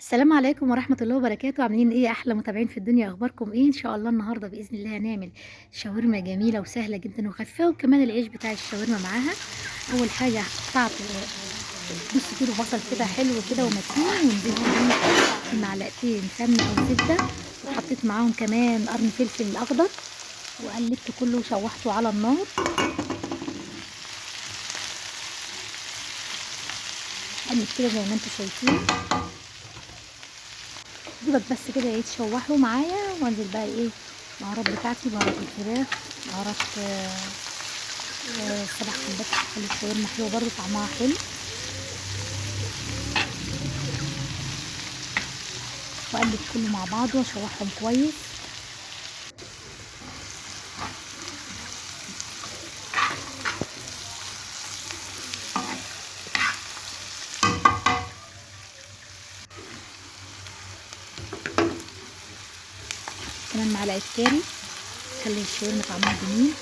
السلام عليكم ورحمة الله وبركاته. عاملين ايه احلى متابعين في الدنيا؟ اخباركم ايه؟ ان شاء الله النهاردة بإذن الله هنعمل شاورما جميلة وسهلة جدا وخفيفة، وكمان العيش بتاع الشاورما معاها. اول حاجة قطعت نص كيلو بصل كده حلو كده ومتين، ونزلت فيه معلقتين سمنة او زبدة، وحطيت معاهم كمان قرن فلفل اخضر، وقلبت كله وشوحته على النار. قلب كده زي ما انتم شايفين، دوبك بس كده يتشوحوا معايا، وانزل بقى ايه البهارات بتاعتي، بهارات الفراخ، بهارات 7 حبات، تخلي الشاورما حلوة برضو طعمها حلو. واقلب كله مع بعضه واشوحهم كويس. كمان معلقه كاري تخلي الشاورما طعمها جميل.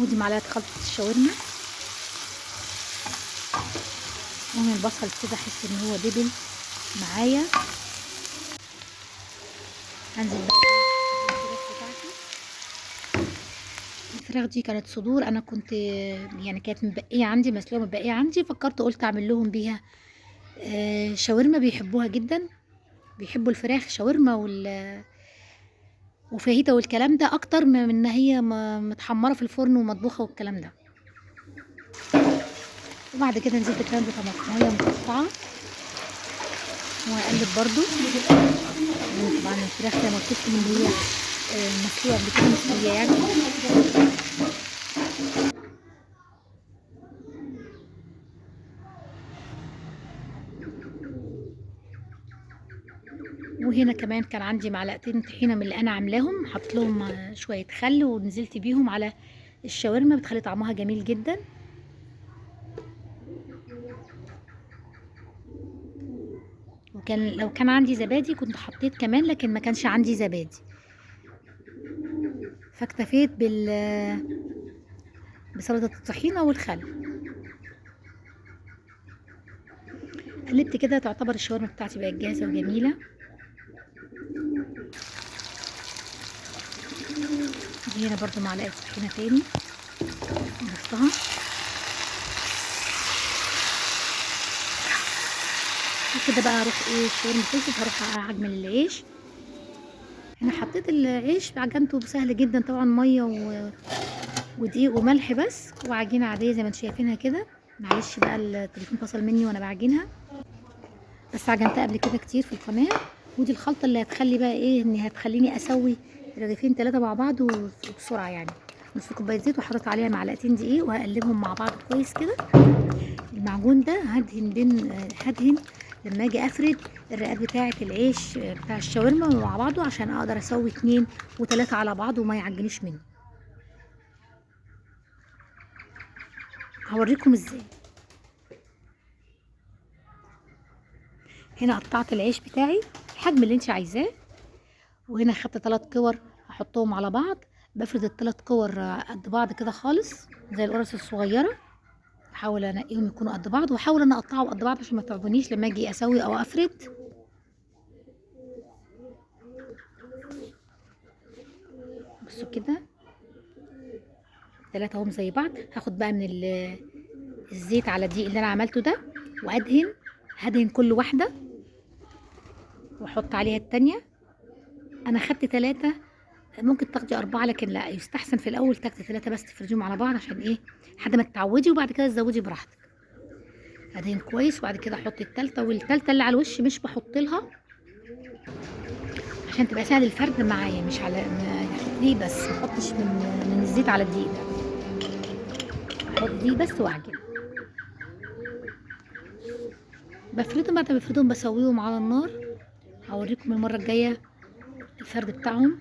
ودي معلقه خلطه الشاورما. المهم البصل كده احس ان هو دبل معايا. هنزل بقى الفراخ بتاعتي. الفراخ دي كانت صدور، انا كنت يعني كانت متبقيه عندي، مسلوقة متبقيه عندي، فكرت قلت اعمل لهم بيها شاورما، بيحبوها جدا، بيحبوا الفراخ شاورما وفاهيتا والكلام ده اكتر من ان هي متحمره في الفرن ومطبوخه والكلام ده. وبعد كده نزلت كمان بطماطمايه متقطعه، وهقلب برضو. طبعا الفراخ زي ما قلت لكم ان هي مسلوقة قبل كده، مستوية يعني. وهنا كمان كان عندي معلقتين طحينه من اللي انا عاملاهم، حطيت لهم شوية خل ونزلت بيهم على الشاورما، بتخلي طعمها جميل جدا. وكان لو كان عندي زبادي كنت حطيت كمان، لكن ما كانش عندي زبادي، فاكتفيت بسلطه الطحينه والخل. قلبت كده، تعتبر الشاورما بتاعتي بقت جاهزة وجميلة. دي هنا برضو معلقه طحينه تاني ضفتها. وكده بقى هروح ايه الشاورما خلصت، هروح اعجن العيش. انا حطيت العيش عجنته سهل جدا طبعا، مية ودقيق وملح بس، وعجينه عادية زي ما انتم شايفينها كده. معلش بقى التليفون فصل مني وانا بعجنها، بس عجنتها قبل كده كتير في القناة. ودي الخلطة اللي هتخلي بقى ايه، ان هتخليني اسوي رغيفين 3 مع بعض وبسرعة يعني. نص كوباية زيت وحطيت عليها معلقتين دقيق، وهقلبهم مع بعض كويس كده. المعجون ده هدهن لما اجي افرد الرقات بتاعه العيش بتاع الشاورما مع بعضه، عشان اقدر اسوي 2 و3 على بعض وما يعجنوش مني. هوريكم ازاي. هنا قطعت العيش بتاعي الحجم اللي انت عايزاه، وهنا خدت 3 كور هحطهم على بعض. بفرد ال3 كور قد بعض كده خالص زي القرص الصغيرة، احاول انقيهم يكونوا قد بعض، واحاول ان اقطعهم قد بعض عشان ما تعبونيش لما اجي اسوي او افرد. بصوا كده 3 اهم زي بعض. هاخد بقى من الزيت على الدقيق اللي انا عملته ده، وادهن، هدهن كل واحدة واحط عليها التانية. انا خدت 3، ممكن تاخدي 4، لكن لا يستحسن في الاول تاخدي 3 بس تفرديهم على بعض عشان ايه لحد ما تتعودي، وبعد كده تزودي براحتك. ادهن كويس، وبعد كده احط التالتة، والتالتة اللي على الوش مش بحط لها عشان تبقى سهل الفرد معايا، مش على دي بس، ما احطش من الزيت على الدقيق ده، احط دي بس واعجن. بفردهم، بعد ما بفردهم بسويهم على النار. هوريكم المرة الجاية الفرد بتاعهم.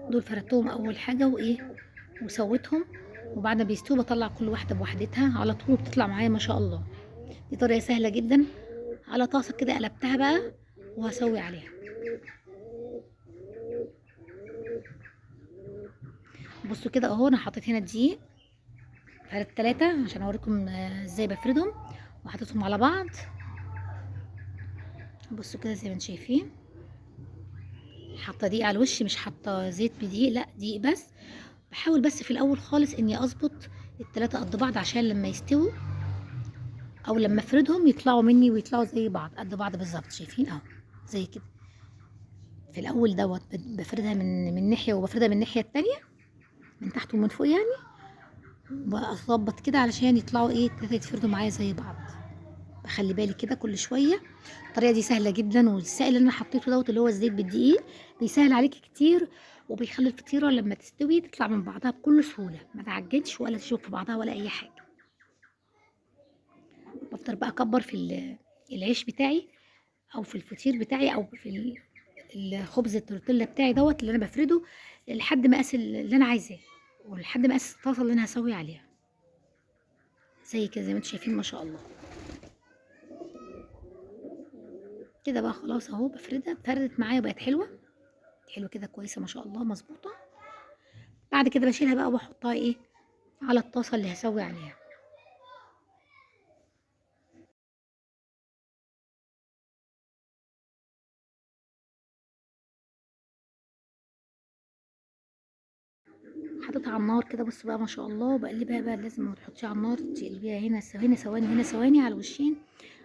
دول فردتهم اول حاجة وايه وسويتهم، وبعد ما بيستووا بطلع كل واحدة بوحدتها على طول، بتطلع معايا ما شاء الله. دي طريقه سهلة جدا. على طاسه كده قلبتها بقى وهسوي عليها. بصوا كده اهو، انا حطيت هنا الدقيق فرد 3 عشان اوريكم ازاي بفردهم، وحطيتهم على بعض. بصوا كده زي ما انتم شايفين، حاطه دقيق على الوش، مش حاطه زيت بدقيق، لا دقيق بس. بحاول بس في الاول خالص اني اظبط ال3 قد بعض عشان لما يستووا او لما افردهم يطلعوا مني ويطلعوا زي بعض، قد بعض بالظبط. شايفين اهو زي كده. في الاول دوت بفردها من ناحية وبفردها من الناحية التانية، من تحت ومن فوق يعني، واظبط كده علشان يطلعوا ايه، التلاتة يتفردوا معايا زي بعض. بخلي بالي كده كل شوية. الطريقة دي سهلة جدا، والسائل اللي انا حطيته دوت اللي هو الزيت بالدقيق بيسهل عليكي كتير، وبيخلي الفطيره لما تستوي تطلع من بعضها بكل سهولة، ما تعجنش ولا تشوك في بعضها ولا اي حاجة. بفضل بقى اكبر في العيش بتاعي او في الفطير بتاعي او في الخبز التورتيلا بتاعي دوت اللي انا بفرده لحد مقاس اللي انا عايزاه، ولحد مقاس الطاسه اللي انا هسوي عليها زي كده، زي ما انتم شايفين ما شاء الله. كده بقى خلاص اهو بفردها، فردت معايا وبقت حلوة حلوة كده كويسة ما شاء الله مظبوطة. بعد كده بشيلها بقى وبحطها ايه على الطاسه اللي هسوي عليها. حطيتها على النار كده، بصوا بقى ما شاء الله، وبقلبها بقى. لازم ما تحطيها على النار، تقلبيها هنا هنا ثواني هنا ثواني على الوشين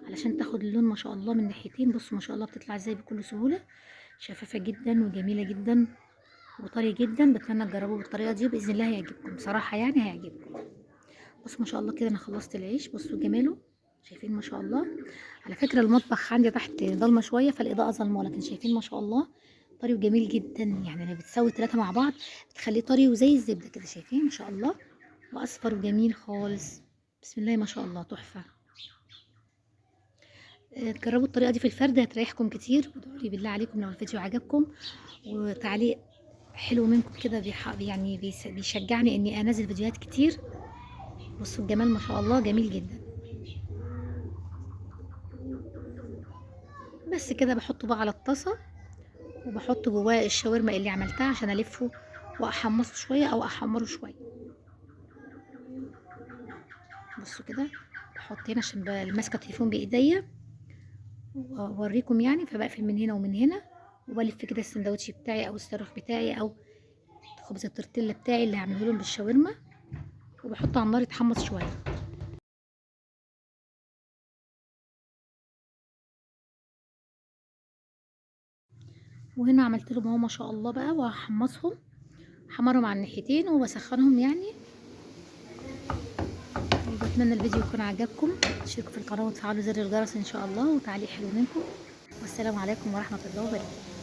علشان تاخد اللون ما شاء الله من ناحيتين. بصوا ما شاء الله بتطلع ازاي بكل سهولة، شفافة جدا وجميلة جدا وطري جدا. بتمنى تجربوه بالطريقة دي وباذن الله هيعجبكم، بصراحة يعني هيعجبكم. بصوا ما شاء الله كده انا خلصت العيش، بصوا جماله، شايفين ما شاء الله. على فكرة المطبخ عندي تحت ضلمة شوية فالاضاءه ظلمه، لكن شايفين ما شاء الله طري وجميل جدا. يعني لما بتسوي 3 مع بعض بتخليه طري وزي الزبدة كده، شايفين ما شاء الله، واصفر وجميل خالص. بسم الله ما شاء الله تحفة. جربوا الطريقة دي في الفرد هتريحكم كتير. وادعوا لي بالله عليكم لو الفيديو عجبكم، وتعليق حلو منكم كده يعني بيشجعني اني انزل فيديوهات كتير. بصوا الجمال ما شاء الله جميل جدا. بس كده بحطه بقى على الطاسه، وبحط جواه الشاورما اللي عملتها عشان الفه واحمصه شوية او احمره شوية. بصوا كده بحط هنا عشان ماسكه التليفون بايديا واوريكم يعني، فبقفل من هنا ومن هنا وبلف كده السندوتش بتاعي او الصاروخ بتاعي او خبز التورتيلا بتاعي اللي هعمله لهم بالشاورما، وبحطه على النار يتحمص شوية. وهنا عملت لهم اهو ما شاء الله بقى، وهحمصهم، حمرهم على الناحيتين وبسخنهم يعني. وبتمنى الفيديو يكون عجبكم، اشتركوا في القناة وتفعلوا زر الجرس ان شاء الله، وتعليق حلو منكم. والسلام عليكم ورحمة الله وبركاته.